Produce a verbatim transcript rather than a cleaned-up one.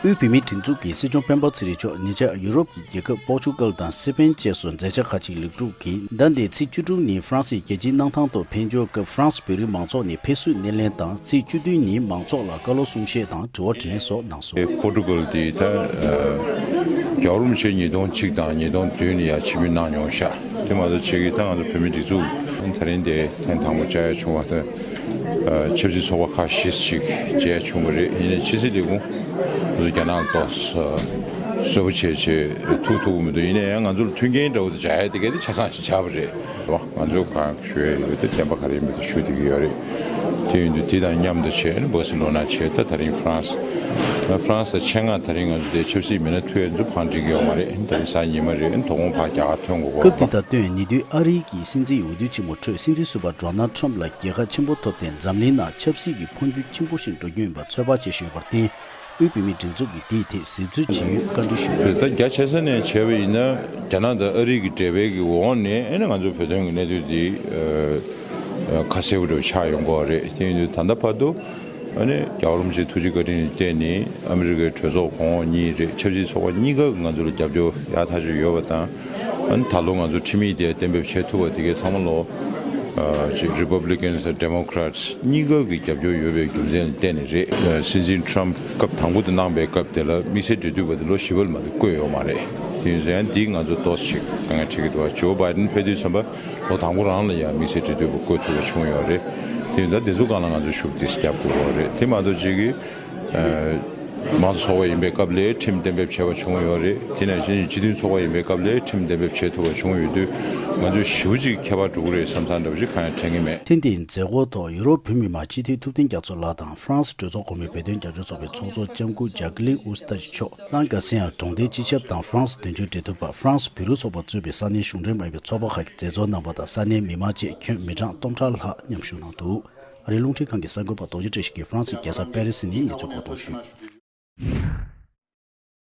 དབུས་བོད་མིའི་སྒྲིག་འཛུགས་ཀྱི་སྲིད་སྐྱོང་སྤེན་པ་ཚེ་རིང་མཆོག་ཉེ་ཆར་ཡུ་རོབ་ཀྱི་རྒྱལ་ཁབ་པོར་ཅུ་གལ་དང་སི་པེན་བཅས་སུ་མཛད་འཆར་ཁག་ཅིག་ལེགས་གྲུབ་ཀྱིས། ཟླ་འདིའི་ཚེས་བཅུ་དྲུག་ཉིན་ཧྥ་རན་སིའི་རྒྱལ་སྤྱིའི་གནམ་ཐང་དུ་ཕེབས་འབྱོར་སྐབས། ཧྥ་རན་སི་བོད་རིགས་མང་ཚོགས་ནས་ཕེབས་བསུའི་སྣེ་ལེན་དང་། ཚེས་བཅུ་བདུན་ཉིན་མང་ཚོགས་ལ་བཀའ་སློབ་གསུང་བཤད་དང་དྲི་བ་དྲིས་ལན་སོགས་གནང་སོང་། པོར་ཀྲུ་ཀལ་དེ་ད་རྒྱལ་བ་རིན་པོ་ཆེ་ཉིས་སྟོང་གཅིག་དང་ཉིས་སྟོང་བདུན་ལ་ཡང་ཆིབས་བསྒྱུར་གནང་མྱོང་ཤག་དེ་མ་གཏོགས་ཅིག་གིས་ད་ང་ཚོ་བོད་མིའི་སྒྲིག་འཛུགས་དེ་རིང་དེ་ཐེངས་དང་པོ་བཅར་ཡ་བྱུང་བ་དང་། ཆབ་སྲིད་ཚོགས་པ་ཁག་བཞི་ཞིག་མཇལ་བྱུང་བ་རེད། ཡིན་ནའི་ཕྱི་སྲིད་ལས་ཁུངས་ང་ཚོ་རྒྱ་ནག་ཏོག་གསོལ་པོ་བྱས་བྱས་ཐུག་ཐུབ་ཀྱི་མི་འདུག་ཡིན་ནའི་ཡང་ང་ཚོ་ལ་མཐུན་རྐྱེན་འདྲ་བོ་དེ་སྦྱར་ཡ་དེ་ག་དེ་ཆ་ཚང་ཞིག་ཆགས་པ་རེད། ང་ཚོ་གང་ཞུ་ཡ་ཡོད་དེ་བསྟན་པ་ག་རེ་ཡིན་པ་དེ་ཞུ་བསྡད་ཀྱི་ཡོད་རེད། དེ་ཡིན་དུས་དེ་དང་མཉམ་དུ་བྱས་ནས་སྦར་སི་ལོ་ན་བྱས། ད་དེ་རིང་ཧྥ་རན་སི། ཧྥ་རན་སི་དང་ཆེད་མངགས་དེ་རིང་ང་ཚོ་དེ་ཆབ་སྲིད་མི་སྣ་ཐུག་ཡ་འདུག་ཕངས་འགྲིག་གི་ཡོད་མ་རེད། དེ་རིང་གཟའ་ཉི་མ་རེད། དོ་དགོང་ཕར་རྒྱ་གར་ཐོན་དགོས་ཀྱི་ཡོད་མ་རེད། སྐབས་དེ་དང་བསྟུན་ཉེ་དུས་ཨ་རིའི་གི་སྲིད་འཛིན་འོས་བསྡུ་ཆེན་མོའི་ཁྲོད་སྲིད་འཛིན་ཟུར་པ་ཌོ་ནལ་ཁྲམ་ལ་རྒྱལ་ཁ་ཆེན་པོ་ཐོབ་སྟེ། འཛམ་གླིང་ནང་ཆབ་སྲིད་ཀྱི་འཕོ་འགྱུར་ཆེན་པོ་ཞིག་འགྲོ་རྒྱུ་ཡིན་པ་ཚོད་དཔག་བྱེད་བཞིན་ཡོད་པར་བརྟེན། དབུས་བོད་མིའི་སྒྲིག་འཛུགས་ཀྱིས་དེའི་ཐད་གཟིགས་ཚུལ་ཇི་ཡོད་བཀའ་འདྲི་ཞུས་ཡོད། ད་རྒྱ་ཆེ་ས་ནས་བྱས་པ་ཡིན་ན། རྒྱ་ནག་དང་ཨ་རི་གི་འབྲེལ་བའི་གི་འོག་ནས་ཨེ་ནི་ང་ཚོ་བོད་དོན་གྱི་གནད་དོན་འདི་ཨ་ཁ་གསལ་པོ་འདྲ་བོ་ཆགས་ཡོང་གི་ཡོད་རེད། དེ་ཡིན་དུས་ད་ལྟ་བར་དུ་ཨ་ནི་རྒྱལ་བ་རིན་པོ་ཆེའི་ཐུགས་རྗེ་བཀའ་དྲིན་ལ་བརྟེན་ནས་ཨ་མི་རི་ཀའི་གྲོས་ཚོགས་གོང་འོག་གཉིས་རེད། ཆབ་སྲིད་ཚོགས་པ་གཉིས་ཀ་གིས་ང་ཚོ་ལ་རྒྱབ་སྐྱོར་ཡག་ཐག་ཆོད་ཡོད་པ་དང་། ཨ་ནི་ད་ལོ་ང་ཚོ་ཁྲིམས་ཡིག་དེ་གཏན་འབེབས་བྱེད་ཐུབ་པ་དེ་གའི་ཚང་མ་ལོ་ཨ་ཅིག་Republicans་དང་Democrats་གཉིས་ཀ་གི་རྒྱབ་སྐྱོར་ཡོད་པའི་རྒྱུ་མཚན་ལ་བརྟེན་ནས་རེད། ཨ་སྲིད་འཛིན་Trump་སྐབས་དང་པོ་དེ་གནང་པའི་སྐབས་དེ་ལ་དམིགས་བསལ་འབྲེལ་མཐུད་པ་དེ་ལོ་བཞི་པ་ལ་མ་གཏོགས་བསྐོས་ཡོད་མ་རེད། དེ་ཡིན་ཙང་འདིས་ང་ཚོ་ཏོག་ཙམ་ཞིག་དཀའ་ངལ་འཕྲད་ཀྱི་འདུག་བ། ཇོ་བྷའི་ཌེན་ཕེབས་དུས་ཙམ་པ་ལོ་དང་པོ་རང་ལ་ཡང་དམིགས་བསལ་འབྲེལ་མཐུད་པ་བསྐོས་ཐུབ་པ་བྱུང་ཡོད་རེད། དེ་ཡིན་ཙང་དེ་ཚོ་སྒང་ལ་ང་ཚོ་ཤུགས་ཏོག་ཙམ་རྒྱབ་དགོས་ཀྱི་ཡོད་རེད། དེ་མ་གཏོགས་ཅིག་གིས་ཨ་མང་གཙོ་ཚོགས་པ་ཡིན་པའི་སྐབས་ལ་ཁྲིམས་གཏན་འབེབས་བྱས་པ་བྱུང་ཡོད་རེད། དེ་ནང་བཞིན་སྤྱི་མཐུན་ཚོགས་པ་ཡིན་པའི་སྐབས་ལ་ཁྲིམས་གཏན་འབེབས་བྱས་ཐུབ་པ་བྱུང་ཡོད་དུས། ང་ཚོས་ཞེ་པོ་ཅིག་ཁྱད་པར་འགྲོ་གི་རེད་བསམ་བསམ་འདྲ་པོ་ཅིག་གང་ཡང་དྲན་གྱི་མེད། ཐེངས་འདིའི་མཛད་སྒོ་ཐོག་ཡུ་རོབ་བོད་མི་མང་སྤྱི་འཐུས་ཐུབ་བསྟན་རྒྱ་མཚོ་ལགས་དང་། ཧྥ་རན་སི་གྲོས་ཚོགས་གོང་མའི་བོད་དོན་རྒྱབ་སྐྱོར་ཚོགས་པའི་ཚོགས་གཙོ་ལྕམ་སྐུ་ཇག་ལིན་ཨུ་སྟར་མཆོག་སན་གྷ་སི་ཡང་གྲོང་སྡེའི་སྤྱི་ཁྱབ་དང་། ཧྥ་རན་སི་དོན་གཅོད་འབྲེལ་མཐུད་པ། ཧྥ་རན་སི་བོད་རིགས་ཚོགས་པ་གཙོས་པའི་ས་གནས་གཞུང་འབྲེལ་མ་ཡིན་པའི་ཚོགས་པ་ཁག་གི་མཛད་གཙོ་རྣམ་པ་དང་། ས་གནས་མི་མང་བཅས་ཁྱོན་མི་གྲངས་སྟོང་ཕྲག་ལྷག་མཉམ་ཞུགས་གནང་འདུག་ཨ་རིའི་རླུང་འཕྲིན་ཁང་གི་གསར་འགོད་པ་རྡོ་རྗེ་བཀྲ་ཤིས་ཀྱིས་ཧྥ་རན་སིའི་རྒྱལ་ས་པེ་རི་སི་ནས་གནས་ཚུལ་མཁོ་གཏོང་ཞུས།